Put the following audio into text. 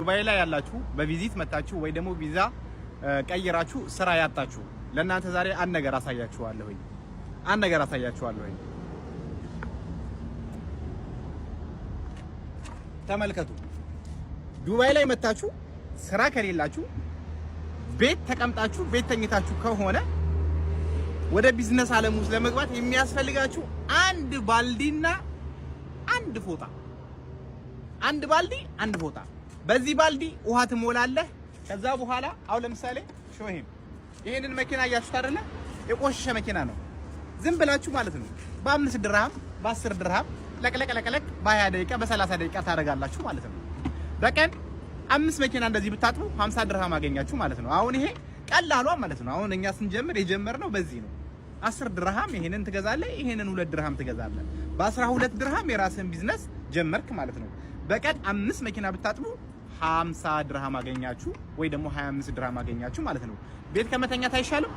ዱባይ ላይ ያላችሁ፣ በ visit መታችሁ ወይ ደግሞ ቪዛ ቀይራችሁ ስራ ያጣችሁ፣ ለእናንተ ዛሬ አንድ ነገር አሳያችኋለሁኝ። አንድ ነገር አሳያችኋለሁኝ። ተመልከቱ። ዱባይ ላይ መታችሁ ስራ ከሌላችሁ፣ ቤት ተቀምጣችሁ፣ ቤት ተኝታችሁ ከሆነ ወደ ቢዝነስ ዓለም ውስጥ ለመግባት የሚያስፈልጋችሁ አንድ ባልዲና አንድ ፎጣ። አንድ ባልዲ፣ አንድ ፎጣ። በዚህ ባልዲ ውሃ ትሞላለህ። ከዛ በኋላ አሁን ለምሳሌ ሾሂም ይሄንን መኪና እያችሁት አይደለ? የቆሸሸ መኪና ነው። ዝም ብላችሁ ማለት ነው በ5 ድርሃም፣ በ10 ድርሃም ለቅለቅ ለቅለቅ በ20 ደቂቃ፣ በ30 ደቂቃ ታደርጋላችሁ ማለት ነው። በቀን አምስት መኪና እንደዚህ ብታጥቡ 50 ድርሃም አገኛችሁ ማለት ነው። አሁን ይሄ ቀላሏ ማለት ነው። አሁን እኛ ስንጀምር የጀመርነው በዚህ ነው። 10 ድርሃም ይሄንን ትገዛለህ፣ ይሄንን 2 ድርሃም ትገዛለህ። በ12 ድርሃም የራስህን ቢዝነስ ጀመርክ ማለት ነው። በቀን አምስት መኪና ብታጥቡ 50 ድርሃም አገኛችሁ ወይ ደግሞ 25 ድርሃም አገኛችሁ ማለት ነው። ቤት ከመተኛት አይሻልም?